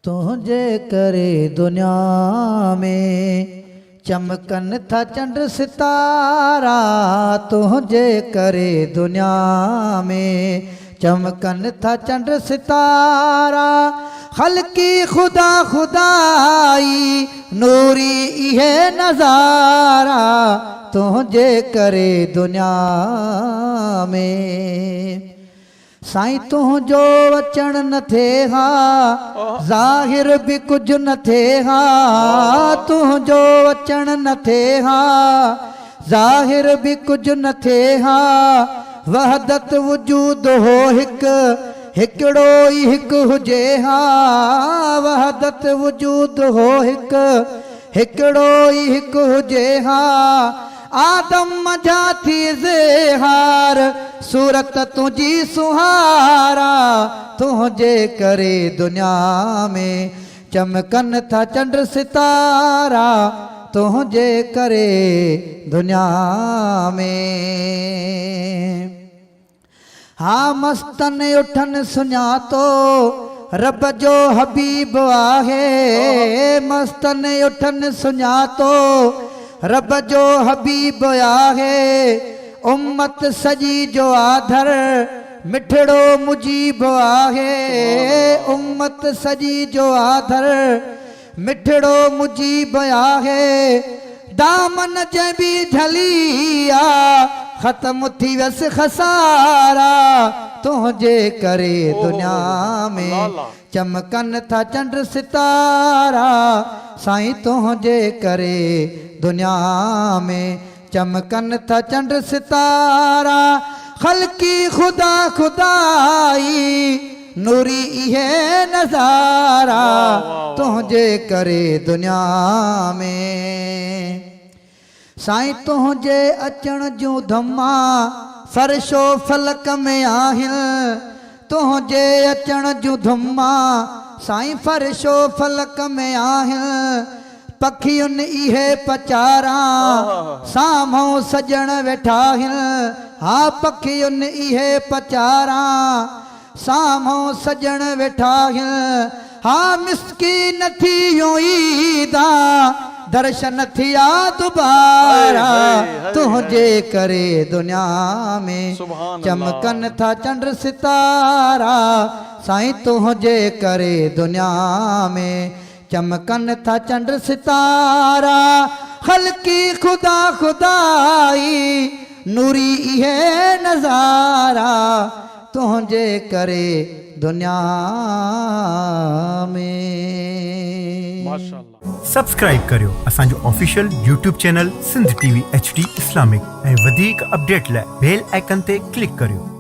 تنهنجي ڪري دنيا ۾. چمڪن ٿا چنڊ ستارا تنهنجي ڪري دنيا ۾. چمڪن ٿا چنڊ ستارا خلقي خدا خدائي نوري اهي نظارا تنهنجي ڪري دنيا ۾. سائين تنهنجو اچڻ نه ٿئي ها ظاهر به ڪجهه نه ٿئي ها تنهنجو اچڻ نه ٿئي ها ظاهر به ڪجهه نه ٿئي ها وحدت وجود هو هڪ هڪڙو ئي هڪ هجي ها وحدت وجود هو هڪ هڪڙو ئي هڪ هجي ها آدم منجهان ٿي اظهار صورت تنهنجي سونهارا تنهنجي ڪري دنيا ۾ چمڪن ٿا چنڊ ستارا تنهنجي ڪري دنيا ۾. ها مستن اٺن سڃاتو رب جو حبيب آهي مستن اٺن سڃاتو رب جو حبيب آهي امت سڄي جو آڌر مٺڙو مجيب آهي امت سڄي جو آڌر مٺڙو مجيب آهي دامن جنهن به جهلي آ ختم ٿي ويس خسارا تنهنجي ڪري دنيا ۾ چمڪن ٿا چنڊ ستارا سائين تنهنجي ڪري دنيا ۾ چمڪن ٿا چنڊ ستارا خلقي خدا خدائي نوري اهي نظارا تنهنجي ڪري دنيا ۾. سائين تنهنجي اچڻ جون ڌما فرش و فلڪ ۾ آهن تنهنجي اچڻ جون ڌما سائين فرش و فلڪ ۾ آهن پکين اهي پچاران، سامهون سڄڻ ويٺا هن. ها پکين اهي پچاران، سامهون سڄڻ ويٺا هن. ها مسڪين ٿي يون عيدان، درشن ٿيا دوبارا. تنهنجي ڪري دنيا ۾، چمڪن ٿا چنڊ ستارا. سائين تنهنجي ڪري دنيا ۾. چمڪن ٿا چنڊ ستارا خلقي خدا خدائي نوري اهي نظارا تنهنجي ڪري دنيا ۾. ماشاءالله. سبسڪرائيب ڪريو اسان جو official YouTube channel Sindh T V H D Islamic ۽ وڌيڪ اپڊيٽ لاء بيل آئيڪن تي ڪلڪ ڪريو.